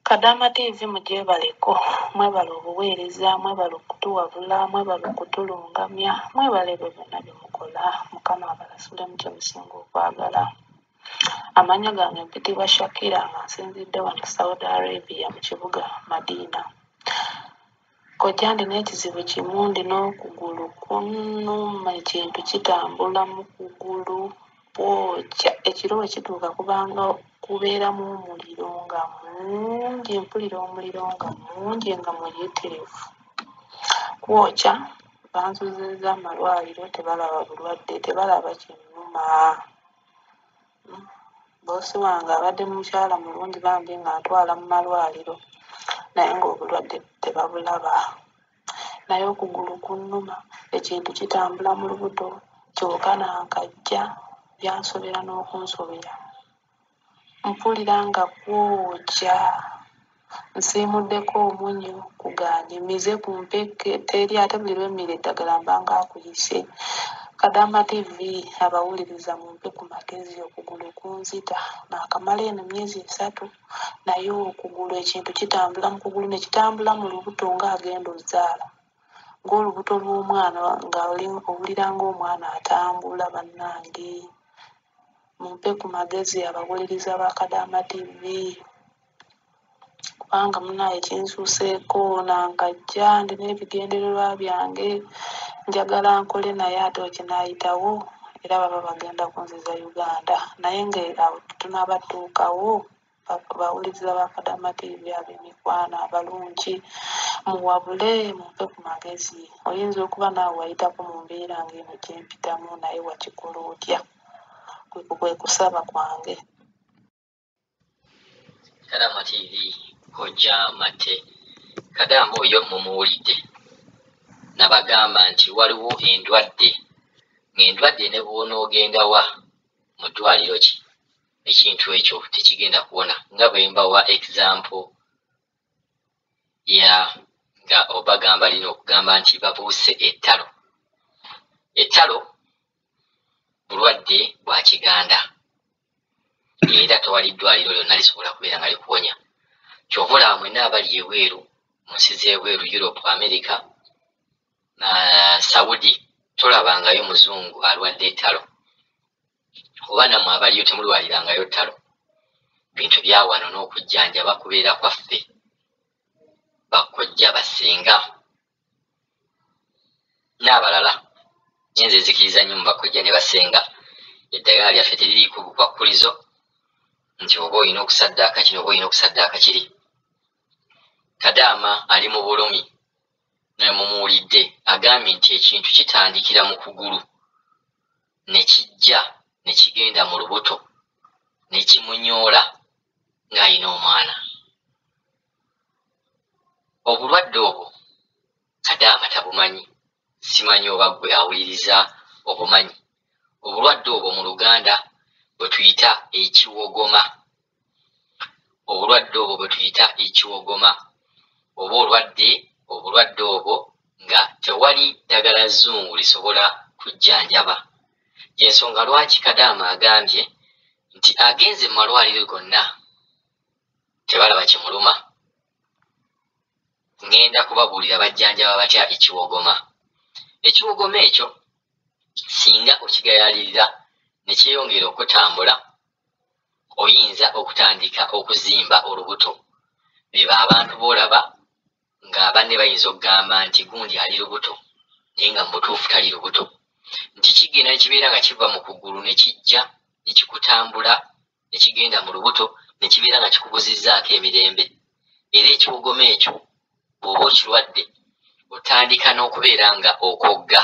Kadaama TV mugyebaleko, mwebale obuweereza, mwebale okutuwabula, mwebale okutulungamya, mwebale ebyo byonna bye mukola. Mukama abalasulemu kye musinga okwagala. Amannya gange mpitibwa Shakira nga nsinzidde wano Saudi Arabia mu kibuga Madina. Kojja ndina ekizibu kimu, ndina okugulu kunnuma, ekintu kitambula mu kugulu kwokya. Ekiro bwe kituuka kubanga kubeeramu omuliro nga mungi, mpulira omuliro nga mungi nga muyitirivu. Kwokya, banzuzizza amalwaliro tebalaba bulwadde, tebalaba kinnuma. Bboosi wange abadde mukyala mulungi bambi ng'antwala mu malwaliro naye ng'obulwadde tebabulaba. Naye okugulu kunnuma, ekintu kitambula mu lubuto kyokka nankajja byansobera n'okunsobera. Mpulira nga kwokya, nsiimuddeko omunnyo kugaanye, mmize ku mpeke teri ate buli lwe mmira eddagala mba ng'akuyise. Kadaama TV abawuliriza mumpe ku magezi, okugulu kunzita. Naakamala eno emyezi 3 naye okugulu ekintu kitambula mu kugulu ne kitambula mu lubuto ng'agenda ozzaala. Ng'olubuto lw'omwana nga owulira ng'omwana atambula bannange. Mumpe ku magezi abawuliriza ba Kadaama TV. Kubanga munaaye kinsuuseeko nankajja ndina ebigendererwa byange njagala nkole naye ate okinaayitawo era baba bagenda kunziza Uganda. Naye nga awo tunaaba tutuukawo bawuliriza ba Kadaama TV ab'emikwano abalungi muwabule mumpe ku magezi. Oyinza okuba naawe wayitako mu mbeera ng'eno gye mpitamu naye wakikola otya? Kwe kusaba kwange. Kadaama TV Kojja Mate. Kadaama oyo mumuwulidde. Nabagamba nti waliwo endwadde, ng'endwadde ne bw'onoogenda wa mu ddwaliro ki, ekintu ekyo tekigenda kuwona. Nga bwe mbawa example ya nga obagamba lino okugamba nti babuuse ettalo. Ettalo bulwadde bwa kiganda era tewali ddwaliro lyonna lisobola kubeera nga likuwonya. Ky'ova olaba mwenna abali ebweru mu nsi z'ebweru, Europe, America, Saudi, tolabangayo muzungu alwadde ettalo. Oba nammwe abaliyo temulwalirangayo ttalo. Bintu bya wano n'okujjanjaba kubeera kwaffe, bakojja, bassenga n'abalala. Nze nzikiriza nnyo mu bakojja ne bassenga. Eddagala lyaffe teririiko bukwakkulizo nti oba olina okusaddaaka kino oba olina okusaddaaka kiri. Kadaama ali mu bulumi naye mumuwulidde agambye nti ekintu kitandikira mu kugulu ne kijja ne kigenda mu lubuto ne kimunyoola ng'alina omwana. Obulwadde obwo Kadaama tabumanyi, simanyi oba ggwe awuliriza obumanyi. Obulwadde obwo mu Luganda bwe tuyita ekiwogoma. Obulwadde obwo bwe tuyita ekiwogoma oba olwadde obulwadde obwo nga tewali ddagala zzungu lisobola kujjanjaba. Y'ensonga lwaki Kadaama agambye nti agenze mu malwaliro gonna tebalaba kimuluma. Ŋŋenda kubabuulira bajjanjaba batya ekiwogoma. Ekiwogoma ekyo singa okigayaalirira ne kyeyongera okutambula, oyinza okutandika okuzimba olubuto. Beba abantu b'olaba nga banne bayinza okugamba nti gundi ali lubuto naye nga mu butuufu tali lubuto. Nti kigenda ne kibeera nga kiva mu kugulu ne kijja ne kikutambula ne kigenda mu lubuto ne kibeera nga kikubuzizzaako emirembe. Era ekiwogoma ekyo bw'oba okirwadde otandika n'okubeera nga okogga.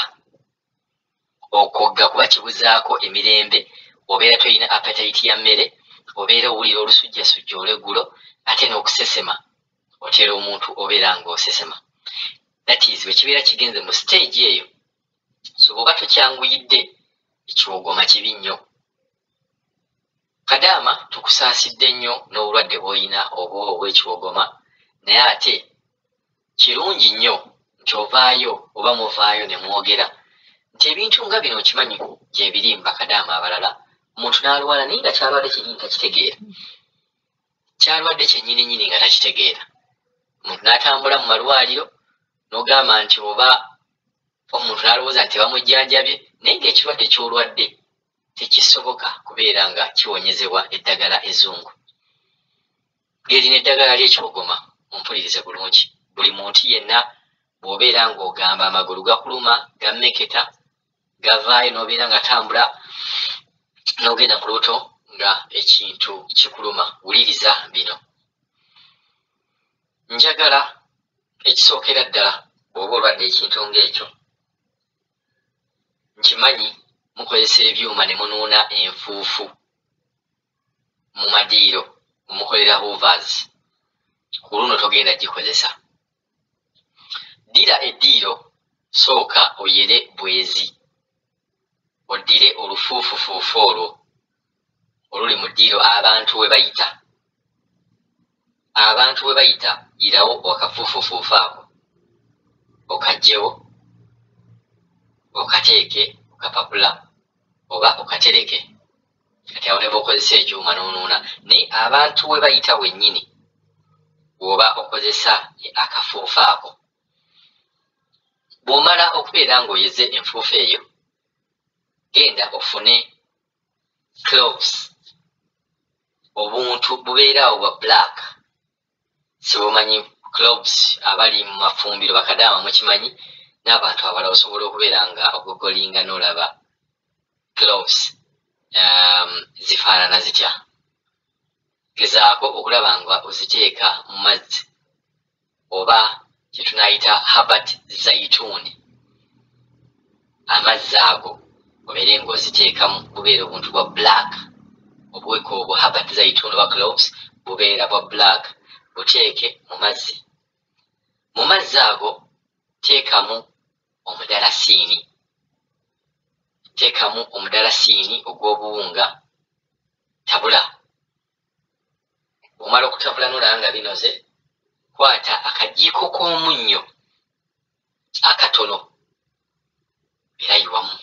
Okogga kuba kibuzaako emirembe, obeera tolina appetite ya mmere, obeera owulira olusujjasujja olw'eggulo, ate n'okusesema otera omuntu obeera ng'osesema. That is bwe kibeera kigenze mu stage eyo, so bw'oba tokyanguyidde ekiwogoma kibi nnyo. Kadaama tukusaasidde nnyo n'obulwadde bw'olina oba obw'ekiwogoma, naye ate kirungi nnyo nti ovaayo oba muvaayo ne mwogera nti ebintu nga bino okimanyi gye biri mu bakadaama abalala, omuntu n'alwala naye nga ky'alwala kyennyini takitegeera. Kyalwadde kyennyini nnyini nga takitegeera. Omuntu n'atambula mu malwaliro n'ogamba nti oba omuntu n'alowooza nti bamujjanjabye, naye ng'ekirwadde ky'olwadde tekisoboka kubeera nga kiwonyezebwa eddagala ezzungu. Gerino eddagala ly'ekiwogoma, mumpulirize bulungi. Buli muntu yenna bw'obeera ng'ogamba amagulu gakuluma, gammeketa, gavaayo n'obeera nga tambula n'ogenda mu lubuto nga ekintu kikuluma, wuliriza bino. Njagala ekisookera ddala bw'oba olwadde ekintu ng'ekyo, nkimanyi mukozesa ebyuma ne munuuna enfuufu mu madiiro mumukolera hoovers, ku luno togenda gikozesa. Ddira eddiiro, sooka oyere bwezi, oddire olufuufufuufu olwo oluli mu ddiiro abantu we bayita. Abantu we bayita, yirawo akafuufufuufu ako okaggyewo, okateeke ku kapapula oba okatereke. Kati awo ne bw'okozesa ekyuma n'onuuna, naye abantu we bayita wennyini bw'oba okozesa akafuufu ako. Bw'omala okubeera ng'oyeze enfuufu eyo, genda ofune cloves, obuntu bubeera awo bwa black, sibumanyi cloves, abali mu mafumbiro bakadaama mukimanyi, n'abantu abalala osobola okubeera nga ogogolinga n'olaba cloves zifaanana zitya. Gezaako okulaba nga oziteeka mu mazzi oba kye tunaayita Herbert Zaituni, amazzi ago obeere ng'oziteekamu, bubeera obuntu bwa black, obuweke obwo Herbert Zaituni oba cloves bubeera bwa black, buteeke mu mazzi. Mu mazzi ago teekamu omudalasiini, teekamu omudalasiini ogw'obuwunga, tabula. Bw'omala okutabula n'olaba nga binoze, kwata akajiiko k'omunnyo akatono era yiwamu.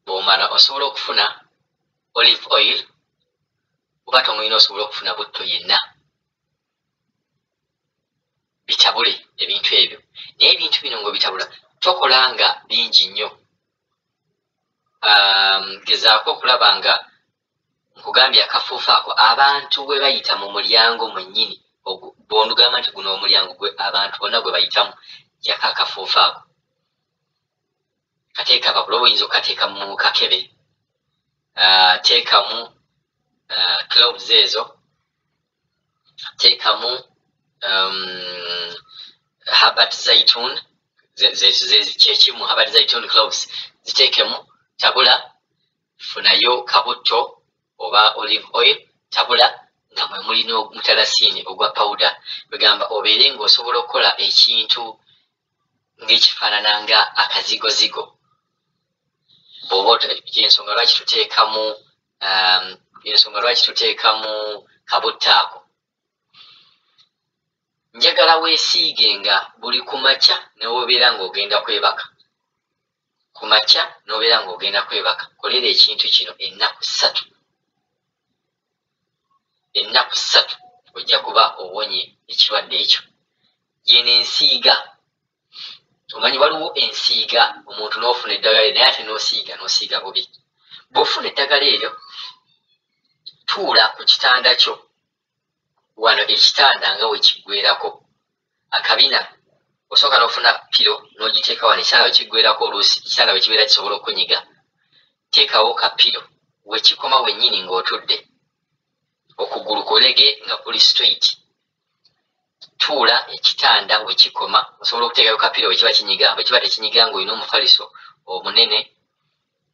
Bw'omala osobola okufuna olive oil, oba tomulina osobola okufuna butto yenna, bitabule ebintu ebyo. Naye ebintu bino ng'obitabula tokola nga bingi nnyo. Gezaako okulaba nga nkugambye akafuufu ako abantu bwe bayita mu mulyango mwennyini, bw'onugamba nti guno omulyango gwe abantu bonna gwe bayitamu, jjako akafuufu ako, kateeka bakula, oba oyinza okukateeka mu kakebe, teekamu cloves ezo, teekamu Herbert Zaitun, kyekimu Herbert Zaitun cloves ziteekemu, tabula, funayo kabutto oba olive oil, tabula nga mwe muli n'omutalasiini ogwa powder. Kwegamba obeere ng'osobola okukola ekintu ng'ekifaanana nga akazigozigo. Bw'oba ensonga lwaki tuteekamu ensonga lwaki tuteekamu kabutto ako. Njagala weesiige nga buli ku makya n'obeera ng'ogenda kwebaka. Ku makya n'obeera ng'ogenda kwebaka, kolera ekintu kino ennaku ssatu. Ennaku ssatu ojja kuba owonye ekirwadde ekyo. Yeno ensiiga, omanyi waliwo ensiiga omuntu n'ofuna eddagala naye ate n'osiiga n'osiiga bubi. Bw'ofuna eddagala eryo, tuula ku kitanda kyo wano, ekitanda nga we kiggweerako akabina, osooka n'ofuna piro n'ogiteeka wano, ekitanda we kiggweerako, oluusi ekitanda bwe kibeera kisobola okunyiga, teekawo ka piro we kikoma wennyini ng'otudde, okugulu kulege nga kuli straight. Tuula ekitanda we kikoma, osobola okuteekayo kapiro bwe kiba kinyiga, bwe kiba tekinyiga ng'olina omufaliso omunene,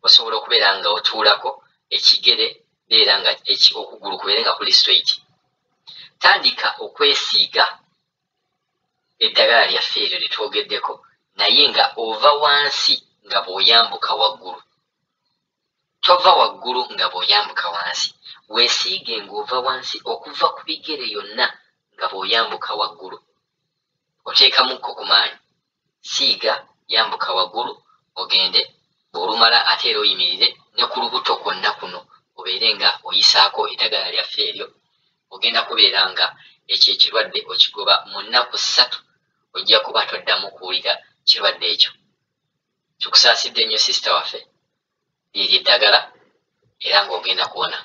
osobola okubeera nga otuulako, ekigere beera nga okugulu kubeere nga kuli straight. Tandika okwesiiga eddagala lyaffe eryo lye twogeddeko, naye nga ova wansi nga bw'oyambuka waggulu. Tova waggulu nga bw'oyambuka wansi, weesiige ng'ova wansi okuva ku bigere yonna nga bw'oyambuka waggulu. Oteekamukko ku maanyi, siiga, yambuka waggulu ogende, bw'olumala ate era oyimirire ne ku lubuto kwonna kuno obeere nga oyisaako eddagala lyaffe eryo. Ogenda kubeera nga ekyo ekirwadde okigoba mu nnaku 3, ojja kuba toddamu kuwulira kirwadde ekyo. Tukusaasidde nnyo, sister waffe. Liri eddagala era ng'ogenda kuwona.